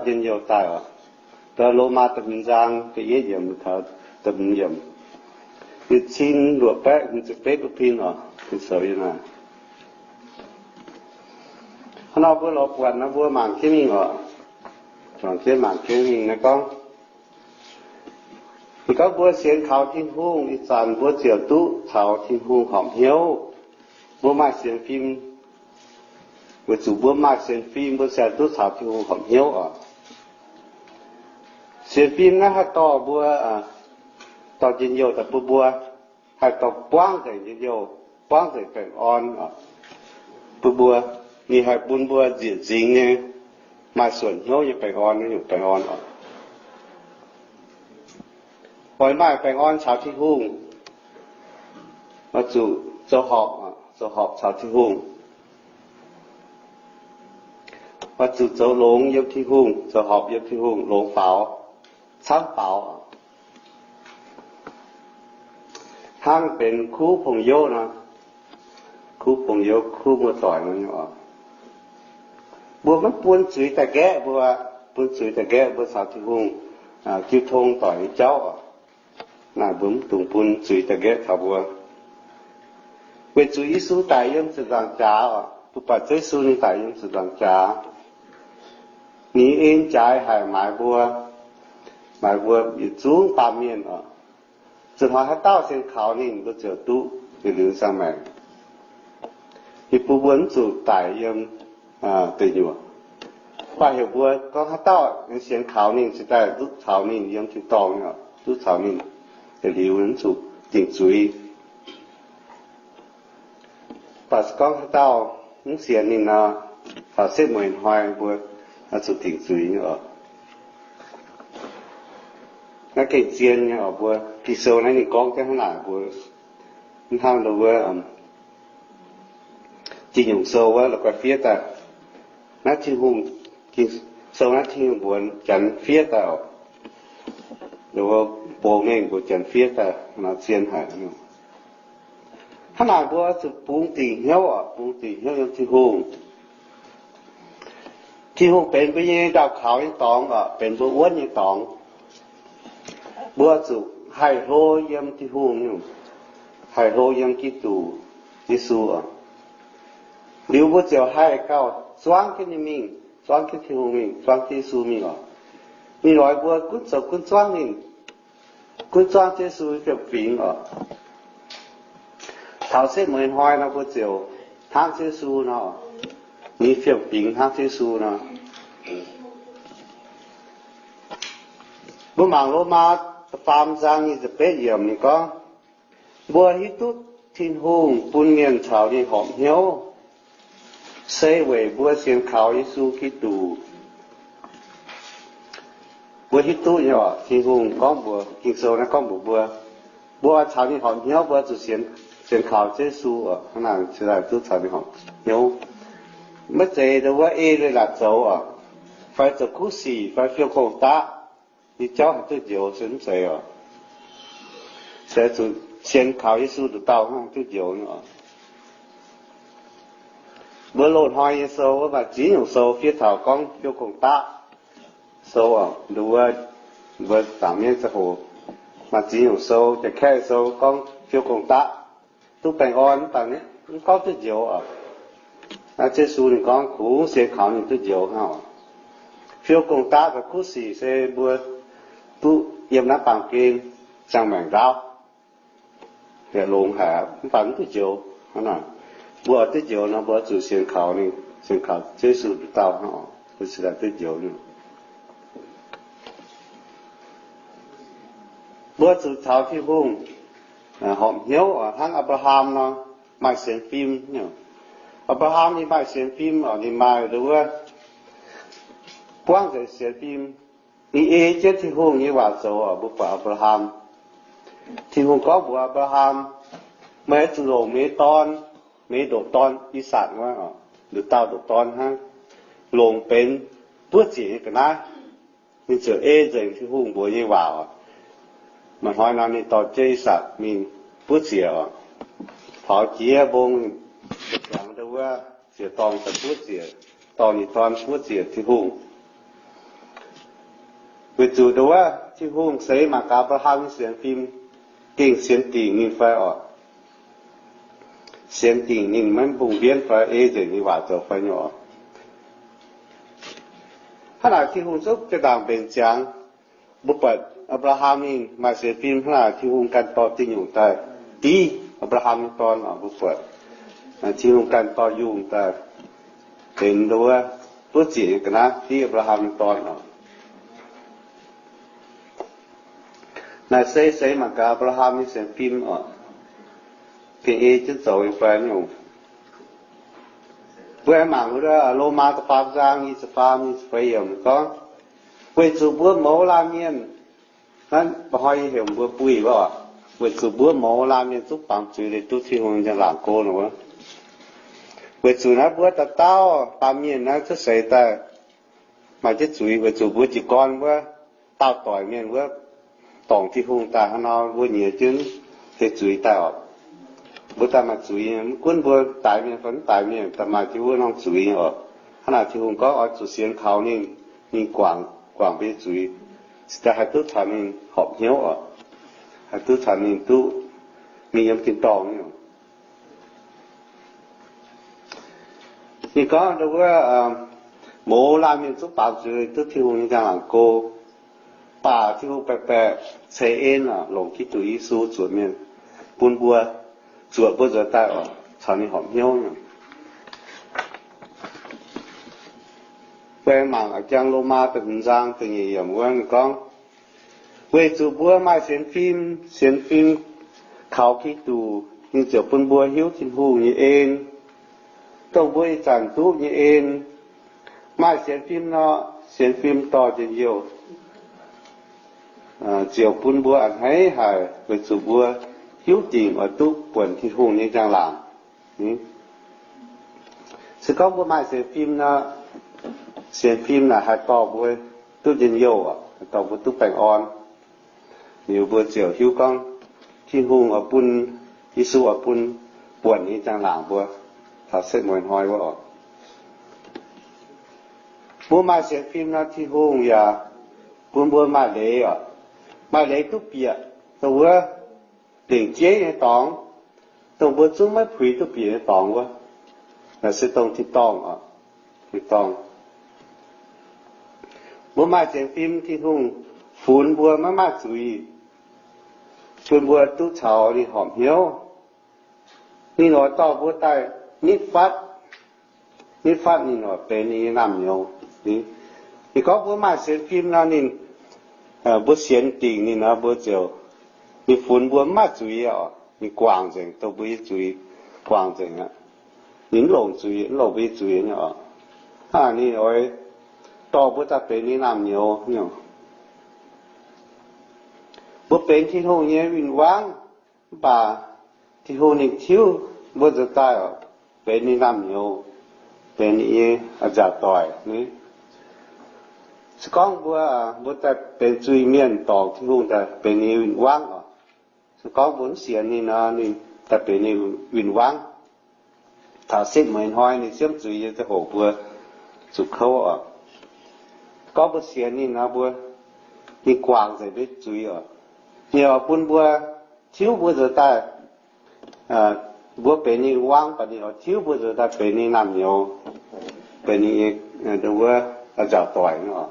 njien-youh daaih oc. Da'Lomaa da'hmz zaang da'yietv yiemc taux da'hmz yiemc, yietc cin luoqc baeqv hmz ziepc betv duqv pin oc. Ging-Sou yiem naaic. Hnangv nor mbuo lorz buatc nor mbuo mangc jienv mingh oc. Juangc jienv mangc jienv mingh naaiv gorngv, ninh gorngv mbuo sienx kaux Tin-Hungh ih zanc mbuo ziouc duqv caux Tin-Hungh horpc hnyouv. Mbuo maaih sienx fim, weic zuqc mbuo maaih sienx fim mbuo ziouc duqv caux Tin-Hungh horpc hnyouv oc. Sienx fim naaiv haih dorh mbuo, dorh njien-youh daaih bun mbuo, haih dorh buangv nzengc njien-youh, buangv nzengc baengh orn bun mbuo. Ninh haih bun mbuo nzieqc nzingx nyei, maaih suonc hnyouv nyei baengh orn, nyungc baengh orn oc. Oix maaih baengh orn caux Tin-Hungh, oix zuqc zoux horpc, zoux horpc caux Tin-Hungh. Oix zuqc zoux longx yiem Tin-Hungh, zoux horpc yiem Tin-Hungh, longx faaux, camv faaux, hnangv benx kuv pong youv nor, kuv pong youv kuv muoz-doic nor. Mbuo maiv bun zuiz daaih nqaeqv mbuo, bun zuiz daaih nqaeqv mbuo caux Tin-Hungh jiu tong doic nyei jauv oc. Naaic mbuo mv dungx bun zuiz daaih nqaeqv taux mbuo. Weic zuqc Yesu daic yiem ziepc nzaangc jaax oc, mbuo buatc Yesu ninh daic yiem ziepc nzaangc jaax, ninh en jaaix haic maaiz mbuo, maaiz mbuo yietc zungv baamh mienh oc. Zuqc hnoi haaix dauh sienx kaux ninh, mbuo ziouc duqv yietc liuz ziangh maengc. Ninh bun mbuo mv zuqc daic yiem deic nyuoqc. Mv baac heuc mbuo gorngv haaix dauh sienx kaux ninh, cingx daaih duqv caux ninh yiem tin-dorngh, duqv caux ninh yietc liuz, mv zuqc dingc zuiz. Mv baac gorngv haaix dauh mv sienx ninh nor, taux setv mueiz hnoi mbuo zuqc dingc zuiz nyei oc. Naaiv gengh zien nyei oc. Mbuo Ging-Sou naaiv ninh gorngv jienv hnangv naaic, mbuo mv hnangv nduov wuov Ging-Nyungc Sou wuov la'guaih fiev daaih. Naaiv Tin-Hungh, Ging-Sou naaiv Tin-Hungh mbuox Janx fiev daaih oc. Nduov wuov Bou Mengh mbuox Janx fiev daaih nor zien haic. Hnangv naaic mbuo zuqc bungx dingc hnyouv oc, bungx dingc hnyouv yiem Tin-Hungh. Tin-Hungh benx mbuo nyei ndaauh kaux nyei dorngx oc, benx mbuo wuonv nyei dorngx. Mbuo zuqc haih hlo yiem Tin-Hungh nyungc, haih hlo yiem Giduc Yesu oc. Liuz mbuo ziouc haih gauh zuangv jienv ninh mingh, zuangv jienv Tin-Hungh mingh, zuangv jienv Yesu mingh oc. Ninh lorz mbuo gunv zoux gunv zuangv ninh, gunv zuangv Yesu fiem-fingx oc. Taux setv mueiz hnoi nor mbuo ziouc hnangv Yesu nor, ninh fiem-fingx hnangv Yesu nor. Mbuo mangc Lomaa da'faam zaang nyic ziepc betv yiemc ninh gorngv, mbuo hiuv duqv Tin-Hungh bun mienh caux ninh horpc hnyouv, se weic mbuo sienx kaux Yesu Giduc. Mbuo hiuv duqv nyei oc, Tin-Hungh gorngv mbuox, Ging-Sou naaiv gorngv mbuox mbuo, mbuo oix caux ninh horpc hnyouv, mbuo zuqc sienx, sienx kaux Yesu oc, hnangv naaic cingx daaih duqv caux ninh horpc hnyouv. Maiv zeiz nduov wuov ei leiz-latc zoux oc, fai zoux kuv sic, fai fiou gong-daqv, nyei jauv haih duqv njoux se mv zeiz oc. Se zuqc sienx kaux Yesu nduqc dauh hnangv duqv njoux nyei oc. Mbuo loz-hnoi nyei sou wuov maaih ziex nyungc sou fiev taux gorngv fiou gong-daqv sou oc. Nduov wuov mbuo zaangc mienv ziangh hoc maaih ziex nyungc sou, Janx-Kaeqv sou gorngv fiou gong-daqv duqv baengh orn, mv baac mv gorngv duqv njoux oc. Naaiv Yesu ninh gorngv kungx sienx kaux ninh duqv njoux hnangv oc. Fiou gong-daqv caux kuv sic se mbuo duqv yiem naaiv baamh gen ziangh maengc ndaauv, yaac longx haic, mv baac mv duqv njoux. Hnangv naaic, mbuo oix duqv njoux nor, mbuo zuqc sienx kaux ninh, sienx kaux Yesu nduqc dauh hnangv oc, mbuo cingx daaih duqv njoux. Mbuo zuqc caux Tin-Hungh horpc hnyouv hnangv Apc^laa^ham nor, maaih sienx fim. Apc^laa^ham ninh maaih sienx fim oc, ninh maaih nduov wuov buangv nzengc sienx fim. Ninh ei jienv Tin-Hungh nyei waac zoux oc. Mbuo buatc Apc^laa^ham, Tin-Hungh gorngv mbuox Apc^laa^ham, meih zuqc longc meih dorn, meih ndoqc dorn, I^sakc wuov, nduqc dauh ndoqc dorn hnangv, longc benx buov ziec nyei ga'naaiv. Ninh ziouc ei nzengc Tin-Hungh mbuox nyei waac oc. Maaih hnoi nor ninh dorh jienv I^sakc mingh buov ziec oc. Taux jiex mbong, ziepc hnyangx nduov wuov ziec-dorngh daaih buov ziec, dorh ninh dorn buov ziec Tin-Hungh. Weic zuqc nduov Tin-Hungh seix mangc gaax Apc^laa^ham nyei sienx fim, gengh sienx dingc ninh fai orqc? Sienx dingc ninh maiv mbungh mbienv fai, ei nzengc ninh waac zoux fai nyei orqc? Hnangv naaic Tin-Hungh zungv jaa-ndaangc mbenc ziangx. Mbuo buatc Apc^laa^ham ninh maaih sienx fim hnangv naaic, Tin-Hungh ganh dorh diuh nyungc daaih div Apc^laa^ham nyei dorn oc. Mbuo buatc Tin-Hungh ganh dorh yungh daaih benx nduov, duqv ziec nyei ga'naaiv div Apc^laa^ham nyei dorn oc. Naaic se seix mangc gaax Apc^laa^ham nyei sienx fim oc, gengh ei jienv zoux nyei fai nyungc. Mbuo aengx mangc wuov Lomaa da'faam zaang nyic ziepc faam, nyic ziepc feix yiemc gorngv, weic zuqc mbuo mouz laanh mienh, hnangv mba'hnoi yie heuc mbuo buih wuov oc, weic zuqc mbuo mouz laanh mienh zungv baamz zuiz leiz duqv Tin-Hungh nyei njang-laangc go nor wuov. Weic zuqc naaiv mbuo dauh dauh baamh mienh naaiv cuotv seix daaih maaih jienv zuiz, weic zuqc mbuo jiez gorn wuov, daauh doic mienh wuov, dorngc Tin-Hungh daaih hnangv nor mbuo nyiex jienv deix zuiz daaih oc. Mbuo daaih maaih zuiz, mv gunv mbuo daix mienh fai mv daix mienh, daaih maaih jienv wuov norm zuiz oc. Hnangv naaic Tin-Hungh gorngv oix zuqc sienx kaux ninh, ninh guangc, guangc mbuo nyei zuiz, cingx daaih haih duqv caux ninh horpc hnyouv oc, haih duqv caux ninh duqv mingh yiem tin-dorngh nyei oc. Ninh gorngv wuov, mouz laanh mienh zungv baamz zuiz duqv Tin-Hungh nyei njang-laangc go, baac Tin-Hungh baeqc baeqc ceix en oc, longc Giduc Yesu zuotc mienh bun mbuo, zuotc mbuo nzuonx daaih oc, caux ninh horpc hnyouv. Mbuo mangc jangx Lomaa da'hmz zaang da'nyeic yiemc wuov ninh gorngv, weic zuqc mbuo maaih sienx fim, sienx fim kaux Giduc, ninh ziouc bun mbuo hiuv Tin-Hungh nyei en, dongh mbuo ih zanc duqv nyei en. Maaih sienx fim nor, sienx fim dorh njien-youh, ziouc bun mbuo a'hneiv haic, weic zuqc mbuo hiuv dingc oix duqv buonc Tin-Hungh nyei njang-laangc. Se gorngv mbuo maaih sienx fim nor, sienx fim naaic haih dorh mbuo duqv njien-youh, haih dorh mbuo duqv baengh orn. Liuz mbuo ziouc hiuv gorngv Tin-Hungh oix bun, Yesu oix bun buonc nyei njang-laangc mbuo taux setv mueiz hnoi wuov oc. Mbuo maaih sienx fim nor, Tin-Hungh yaac bun mbuo maaih leiz oc, maaih leiz duqv bieqc dongh wuov lengc jeiv nyei dorngx, dongh mbuo zungv maiv puix duqv bieqc nyei dorngx wuov. Naaiv se dongh tin-dorngh oc, tin-dorngh. Mbuo maaih sienx fim, Tin-Hungh funx mbuo maiv maaih zuiz, bun mbuo duqv caux ninh horpc hnyouv. Ninh oix dorh mbuo daaih nitv fatv, nitv fatv ninh oix benx ninh nyei naamh nyouz. Ninh gorngv mbuo maaih sienx fim nor, ninh, mbuo sienx dingc ninh nor, mbuo ziouc, ninh funx mbuo maiv maaih zuiz oc. Ninh guangc nzengc dongh mbuo nyei zuiz, guangc nzengc aqv. Ninh mv longc zuiz, mv longc mbuo nyei zuiz nyei oc. Hnangv naaic ninh oix dorh mbuo daaih benx ninh naamh nyouz. Mbuo benx Tin-Hungh nyei win-wangv, mv baac Tin-Hungh ninh tiuv mbuo nzuonx daaih oc, benx ninh naamh nyouz, benx ninh nyei a'nziaauc doic. Se gorngv mbuo, mbuo daaih benx zuiz-mienh dorngc Tin-Hungh daaih benx ninh nyei win-wangv oc. Se gorngv mbuo mv sienx ninh nor, ninh daaih benx ninh win-wangv. Taux setv mueiz hnoi ninh siemv zuiz nyei ziangh hoc mbuo zuqc kouv oc. Gorngv mbuo sienx ninh nor, mbuo, ninh guangc nzengc mbuo zuiz oc. Ninh oix bun mbuo, tiuv mbuo nzuonx daaih, mbuo benx ninh win-wangv, mv baac ninh oix tiuv mbuo nzuonx daaih benx ninh naamh nyouz, benx ninh nyei, wuov, a'nziaauc doic nor.